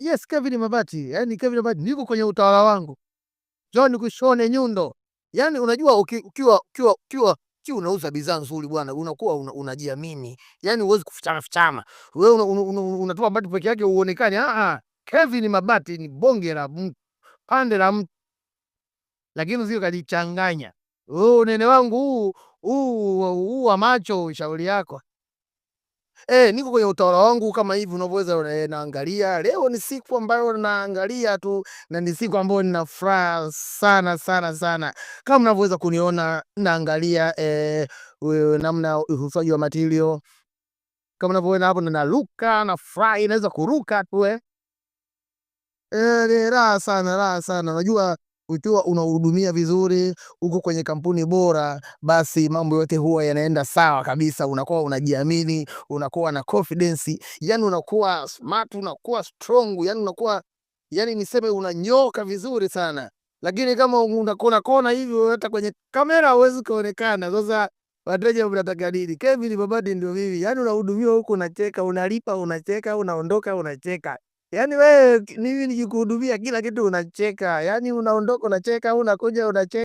Yes, Kevin Mabati. Yani Kevin Mabati, niko kwenye utawala wangu. Njoo nikushone nyundo. Yani unajua ukiwa ukiwa ukiwa ukiwa unauza bidhaa nzuri bwana, unakuwa unajiamini. Yani huwezi kufichana fichana. Wewe unatoa bati peke yake uonekane. Ah ah. Kevin Mabati ni bonge la mtu. Pande la mtu. Lakini usije ukajichanganya. Wewe unene wangu huu huu huu wa macho, shauri yako. Niko kwenye utawala wangu kama hivi unavyoweza, naangalia. Leo ni siku ambayo naangalia tu na ni siku ambayo nina furaha sana sana sana. Kama mnavyoweza kuniona naangalia namna uhusaji wa material. Kama mnavyoona hapo ninaruka na furahi, naweza kuruka tu. Ni raha sana, raha sana. Unajua ukiwa unahudumia vizuri, uko kwenye kampuni bora, basi mambo yote huwa yanaenda sawa kabisa. Unakuwa unajiamini, unakuwa na confidence, yani unakuwa smart, unakuwa strong, yani unakuwa, yani niseme unanyoka vizuri sana. Lakini kama unakona kona hivyo hata kwenye kamera huwezi kuonekana. Sasa wateja mnataka nini? Kevin Mabati ndio mimi. Yani unahudumiwa huku unacheka, unalipa unacheka, unaondoka unacheka. Yani wewe mimi nikikuhudumia kila kitu unacheka, yani unaondoka unacheka, unakuja unacheka.